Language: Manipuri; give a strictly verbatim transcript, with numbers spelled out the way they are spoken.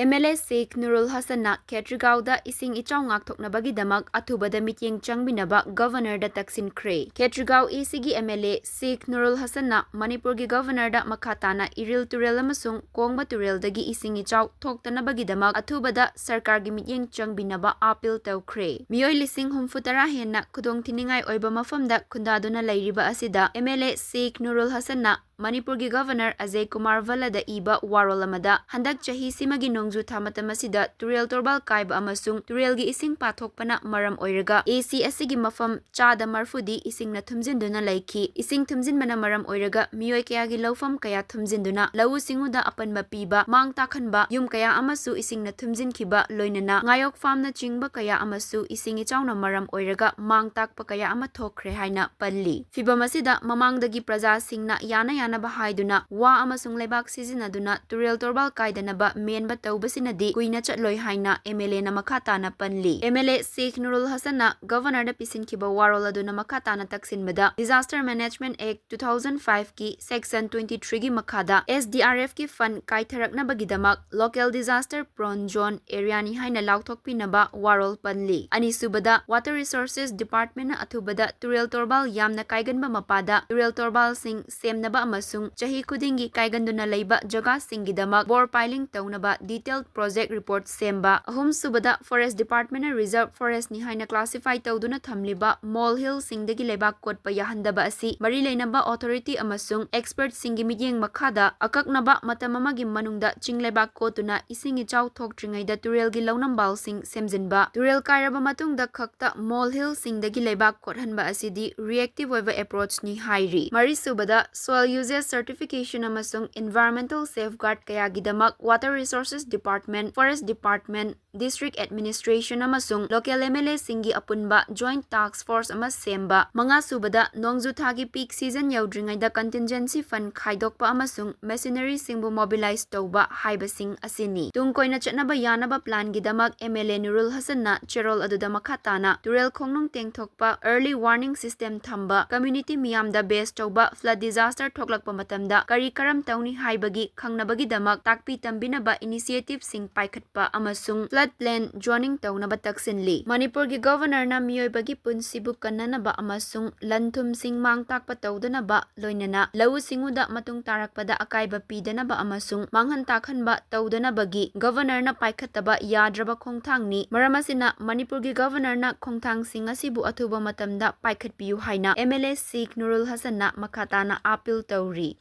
ꯑꯦꯝ ꯑꯦꯜ ꯑꯦ ꯁꯦꯈ ꯅꯨꯔꯨꯜ ꯍꯁꯟꯅ ꯈꯦꯇ꯭ꯔꯤꯒꯥꯎꯗ ꯏꯁꯤꯡ ꯏꯆꯥꯎ ꯉꯥꯛꯊꯣꯛꯅꯕꯒꯤꯗꯃꯛ ꯑꯊꯨꯕꯗ ꯃꯤꯠꯌꯦꯡ ꯆꯪꯕꯤꯅꯕ ꯒꯚꯔꯅꯔꯗ ꯇꯛꯁꯤꯟꯈ꯭ꯔꯦ꯫ ꯈꯦꯇ꯭ꯔꯤꯒꯥꯎ ꯑꯦ ꯁꯤꯒꯤ ꯑꯦꯝ ꯑꯦꯜ ꯑꯦ ꯁꯦꯈ ꯅꯨꯔꯨꯜ ꯍꯁꯟꯅ ꯃꯅꯤꯄꯨꯔꯒꯤ ꯒꯚꯔꯅꯔꯗ ꯃꯈꯥ ꯇꯥꯅ ꯏꯔꯤꯜ ꯇꯨꯔꯦꯜ ꯑꯃꯁꯨꯡ ꯀꯣꯡꯕ ꯇꯨꯔꯦꯜꯗꯒꯤ ꯏꯁꯤꯡ ꯏꯆꯥꯎ ꯊꯣꯛꯇꯅꯕꯒꯤꯗꯃꯛ ꯑꯊꯨꯕꯗ ꯁꯔꯀꯥꯔꯒꯤ ꯃꯤꯠꯌꯦꯡ ꯆꯪꯕꯤꯅꯕ ꯑꯥꯄꯤꯜ ꯇꯧꯈ꯭ꯔꯦ꯫ ꯃꯤꯑꯣꯏ ꯂꯤꯁꯤꯡ ꯍꯨꯝꯐꯨ ꯇꯔꯥ ꯍꯦꯟꯅ ꯈꯨꯗꯣꯡꯊꯤꯅꯤꯡꯉꯥꯏ ꯑꯣꯏꯕ ꯃꯐꯝꯗ ꯈꯨꯟꯗꯥꯗꯨꯅ ꯂꯩꯔꯤꯕ ꯑꯁꯤꯗ ꯑꯦꯝ ꯑꯦꯜ ꯑꯦ ꯁꯦꯈ ꯅꯨꯔꯨꯜ ꯍꯁꯟꯅ ꯃꯅꯤꯄꯨꯔꯒꯤ ꯒꯚꯔꯅꯔ ꯑꯖꯌ ꯀꯨꯃꯥꯔ ꯚꯜꯂꯗ ꯏꯕ ꯋꯥꯔꯣꯜ ꯑꯃꯗ, ꯍꯟꯗꯛ ꯆꯍꯤꯁꯤꯃꯒꯤ ꯅꯣꯡꯖꯨ ꯊꯥ ꯃꯇꯝ ꯑꯁꯤꯗ ꯇꯨꯔꯦꯜ ꯇꯣꯔꯕꯥꯟ ꯀꯥꯏꯕ ꯑꯃꯁꯨꯡ ꯇꯨꯔꯦꯜꯒꯤ ꯏꯁꯤꯡ ꯄꯥꯊꯣꯛꯄꯅ ꯃꯔꯝ ꯑꯣꯏꯔꯒ ꯑꯦ ꯁꯤ ꯑꯁꯤꯒꯤ ꯃꯐꯝ ꯆꯥꯗ ꯃꯔꯐꯨꯗꯤ ꯏꯁꯤꯡꯅ ꯊꯨꯝꯖꯤꯟꯗꯨꯅ ꯂꯩꯈꯤ꯫ ꯏꯁꯤꯡ ꯊꯨꯝꯖꯤꯟꯕꯅ ꯃꯔꯝ ꯑꯣꯏꯔꯒ ꯃꯤꯑꯣꯏ ꯀꯌꯥꯒꯤ ꯂꯧꯐꯝ ꯀꯌꯥ ꯊꯨꯝꯖꯤꯟꯗꯨꯅ ꯂꯧꯎ ꯁꯤꯡꯎꯗ ꯑꯄꯟꯕ ꯄꯤꯕ, ꯃꯥꯡ ꯇꯥꯛꯍꯟꯕ, ꯌꯨꯝ ꯀꯌꯥ ꯑꯃꯁꯨ ꯏꯁꯤꯡꯅ ꯊꯨꯝꯖꯤꯟꯈꯤꯕ, ꯂꯣꯏꯅꯅ ꯉꯥꯌꯣꯛ ꯐꯥꯝꯅꯆꯤꯡꯕ ꯀꯌꯥ ꯑꯃꯁꯨ ꯏꯁꯤꯡ ꯏꯆꯥꯎꯅ ꯃꯔꯝ ꯑꯣꯏꯔꯒ ꯃꯥꯡ ꯇꯥꯛꯄ ꯀꯌꯥ ꯑꯃ ꯊꯣꯛꯈ꯭ꯔꯦ ꯍꯥꯏꯅ ꯄꯜꯂꯤ꯫ ꯐꯤꯚꯝ ꯑꯁꯤꯗ ꯃꯃꯥꯡꯗꯒꯤ ꯄ꯭ꯔꯖꯥꯁꯤꯡꯅ ꯌꯥꯅ ꯌꯥꯅꯕ ꯍꯥꯏꯗꯨꯅ ꯋꯥ ꯑꯃꯁꯨꯡ ꯂꯩꯕꯥꯛ ꯁꯤꯖꯤꯟꯅꯗꯨꯅ ꯇꯨꯔꯦꯜ ꯇꯣꯔꯕꯥꯟ ꯀꯥꯏꯗꯅꯕ ꯃꯦꯟꯕ ꯇꯧꯕꯁꯤꯅꯗꯤ ꯀꯨꯏꯅ ꯆꯠꯂꯣꯏ ꯍꯥꯏꯅ ꯑꯦꯝ ꯑꯦꯜ ꯑꯦꯅ ꯃꯈꯥ ꯇꯥꯅ ꯄꯜꯂꯤ꯫ ꯑꯦꯝ ꯑꯦꯜ ꯑꯦ ꯁꯦꯈ ꯅꯨꯔꯨꯜ ꯍꯁꯟꯅ ꯒꯚꯔꯅꯔꯗ ꯄꯤꯁꯤꯟꯈꯤꯕ ꯋꯥꯔꯣꯜ ꯑꯗꯨꯅ ꯃꯈꯥ ꯇꯥꯅ ꯇꯛꯁꯤꯟꯕꯗ, Disaster Management Act two thousand five ꯀꯤ section twenty three ꯒꯤ ꯃꯈꯥꯗ ꯑꯦꯁ ꯗꯤ ꯑꯥꯔ ꯑꯦꯐ ꯀꯤ fund ꯀꯥꯏꯊꯔꯛꯅꯕꯒꯤꯗꯃꯛ local disaster prone zone area ꯅꯤ ꯍꯥꯏꯅ ꯂꯥꯎꯊꯣꯛꯄꯤꯅꯕ ꯋꯥꯔꯣꯜ ꯄꯜꯂꯤ꯫ ꯑꯅꯤꯁꯨꯕꯗ, Water Resources Department ꯅ ꯑꯊꯨꯕꯗ ꯇꯨꯔꯦꯜ ꯇꯣꯔꯕꯥꯟ ꯌꯥꯝꯅ ꯀꯥꯏꯒꯟꯕ ꯃꯄꯥꯗ ꯇꯨꯔꯦꯜ ꯇꯣꯔꯕꯥꯟꯁꯤꯡ ꯁꯦꯝꯅꯕ ꯑꯃꯁꯨꯡ ꯆꯍꯤ ꯈꯨꯗꯤꯡꯒꯤ ꯀꯥꯏꯒꯟꯗꯨꯅ ꯂꯩꯕ ꯖꯒꯥꯁꯤꯡꯒꯤꯗꯃꯛ bore piling ꯇꯧꯅꯕ detailed project report ꯁꯦꯝꯕ꯫ ꯑꯍꯨꯝꯁꯨꯕꯗ, Forest Department ꯅ reserve forest ꯅꯤ ꯍꯥꯏꯅ classify ꯇꯧꯗꯨꯅ ꯊꯝꯂꯤꯕ molehill ꯁꯤꯡꯗꯒꯤ ꯂꯩꯕꯥꯛ ꯀꯣꯠꯄ ꯌꯥꯍꯟꯗꯕ ꯑꯁꯤ ꯃꯔꯤ ꯂꯩꯅꯕ authority ꯑꯃꯁꯨꯡ expert ꯁꯤꯡꯒꯤ ꯃꯤꯠꯌꯦꯡ ꯃꯈꯥꯗ ꯑꯀꯛꯅꯕ ꯃꯇꯝ ꯑꯃꯒꯤ ꯃꯅꯨꯡꯗ ꯆꯤꯡ ꯂꯩꯕꯥꯛ ꯀꯣꯠꯇꯨꯅ ꯏꯁꯤꯡ ꯏꯆꯥꯎ ꯊꯣꯛꯇ꯭ꯔꯤꯉꯩꯗ ꯇꯨꯔꯦꯜꯒꯤ ꯂꯧꯅꯝꯕꯥꯜꯁꯤꯡ ꯁꯦꯝꯖꯤꯟꯕ꯫ ꯇꯨꯔꯦꯜ ꯀꯥꯏꯔꯕ ꯃꯇꯨꯡꯗ ꯈꯛꯇ molehill ꯁꯤꯡꯗꯒꯤ ꯂꯩꯕꯥꯛ ꯀꯣꯠꯍꯟꯕ ꯑꯁꯤꯗꯤ reactive ꯑꯣꯏꯕ approach ꯅꯤ ꯍꯥꯏꯔꯤ꯫ ꯃꯔꯤꯁꯨꯕꯗ, soil usage certification ꯑꯃꯁꯨꯡ environmental safeguard ꯀꯌꯥꯒꯤꯗꯃꯛ Water Resources Department, Forest Department, district administration ꯑꯃꯁꯨꯡ local MLAꯁꯤꯡꯒꯤ ꯑꯄꯨꯟꯕ joint task force ꯑꯃ ꯁꯦꯝꯕ, ꯃꯉꯥꯁꯨꯕꯗ ꯅꯣꯡꯖꯨ ꯊꯥꯒꯤ peak season ꯌꯧꯗ꯭ꯔꯤꯉꯩꯗ contingency fund ꯈꯥꯏꯗꯣꯛꯄ ꯑꯃꯁꯨꯡ machineryꯁꯤꯡꯕꯨ mobilize ꯇꯧꯕ ꯍꯥꯏꯕꯁꯤꯡ ꯑꯁꯤꯅꯤ꯫ ꯇꯨꯡ ꯀꯣꯏꯅ ꯆꯠꯅꯕ ꯌꯥꯅꯕ planꯒꯤꯗꯃꯛ MLA ꯅꯨꯔꯨꯜ ꯍꯁꯟꯅ ꯆꯦꯔꯣꯜ ꯑꯗꯨꯗ ꯃꯈꯥ ꯇꯥꯅ ꯇꯨꯔꯦꯜ ꯈꯣꯡꯅꯨꯡ ꯇꯦꯡꯊꯣꯛꯄ early warning system ꯊꯝꯕ, community ꯃꯤꯌꯥꯝꯗ base ꯇꯧꯕ, flood disaster ꯊꯣꯛꯂꯛꯄ ꯃꯇꯝꯗ ꯀꯔꯤ ꯀꯔꯝ ꯇꯧꯅꯤ ꯍꯥꯏꯕꯒꯤ ꯈꯪꯅꯕꯒꯤꯗꯃꯛ ꯇꯥꯛꯄꯤ ꯇꯝꯕꯤꯅꯕ initiativeꯁꯤꯡ ꯄꯥꯏꯈꯠꯄ ꯑꯃꯁꯨꯡ flood plain zoning ꯇꯧꯅꯕ ꯇꯛꯁꯤꯟꯂꯤ꯫ ꯃꯅꯤꯄꯨꯔꯒꯤ Governorꯅ ꯃꯤꯑꯣꯏꯕꯒꯤ ꯄꯨꯟꯁꯤꯕꯨ ꯀꯟꯅꯅꯕ ꯑꯃꯁꯨꯡ ꯂꯟ ꯊꯨꯝꯁꯤꯡ ꯃꯥꯡ ꯇꯥꯛꯄ ꯇꯧꯗꯅꯕ, ꯂꯣꯏꯅꯅ ꯂꯧꯎ ꯁꯤꯡꯎꯗ ꯃꯇꯨꯡ ꯇꯥꯔꯛꯄꯗ ꯑꯀꯥꯏꯕ ꯄꯤꯗꯅꯕ ꯑꯃꯁꯨꯡ ꯃꯥꯡꯍꯟ ꯇꯥꯛꯍꯟꯕ ꯇꯧꯗꯅꯕꯒꯤ Governorꯅ ꯄꯥꯏꯈꯠꯇꯕ ꯌꯥꯗ꯭ꯔꯕ ꯈꯣꯡꯊꯥꯡꯅꯤ꯫ ꯃꯔꯝ ꯑꯁꯤꯅ ꯃꯅꯤꯄꯨꯔꯒꯤ Governorꯅ ꯈꯣꯡꯊꯥꯡꯁꯤꯡ ꯑꯁꯤꯕꯨ ꯑꯊꯨꯕ ꯃꯇꯝꯗ ꯄꯥꯏꯈꯠꯄꯤꯌꯨ ꯍꯥꯏꯅ MLA Sheikh Nurul Hassanꯅ ꯃꯈꯥ ꯇꯥꯅ appeal ꯇꯧꯔꯤ꯫